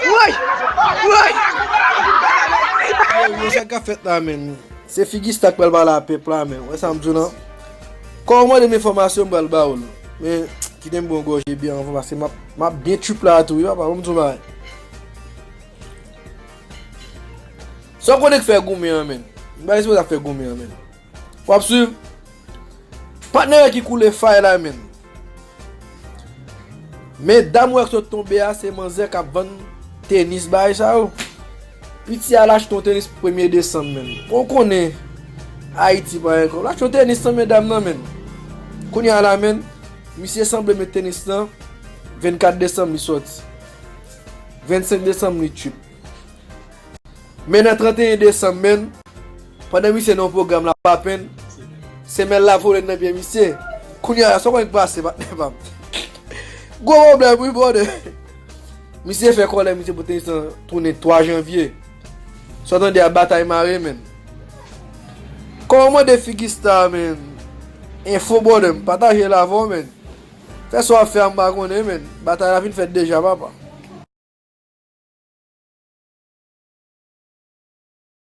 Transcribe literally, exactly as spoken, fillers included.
Woy! Woy! Yo, yo, sa k ap fèt la, menn? Se Figista k pral pale a pèp la, menn. Wè sa m di w lan? Kòman w mande m enfòmasyon, m pral ba w l. Men, kite m bon gòje byen anvan, paske m ap, m ap byen trip la tou, wi, papa, ban m di w bagay. Sa w konnen k fè goumen an, menn? M pa sipoze ap fè goumen an, menn. W ap swiv? Patnè ki koule fay la, menn. Men dam ou wè k sot tonbe a, se manzè k ap vann tenis bagay sa yo. Piti a l achte yon tenis premye desanm, menn. Bon, w konnen Ayiti pa gen kòb. L achte yon tenis nan men dam nan, menn. Kounye a la, menn, misye sanble met tenis lan, vennkat desanm li sòti. Vennsenk desanm li trip. Men nan tranteyen desanm, menn, pandan misye nan yon pwogram l ap papenn, semèl la vole nan pye misye. Kounye a la, sa w konnen k pase, patnè pa m? Gwo pwoblèm, wi, brother. Misye fè kòlè, misye pou tenis lan tounen twa janvye. Sa w tande a, batay mare, menn. Kòman w mande Figista, menn? Enfo, brother, m pataje l avè w, menn. Fè sa w ap fè a, m pa konnen, menn. Batay la fin fèt deja, papa.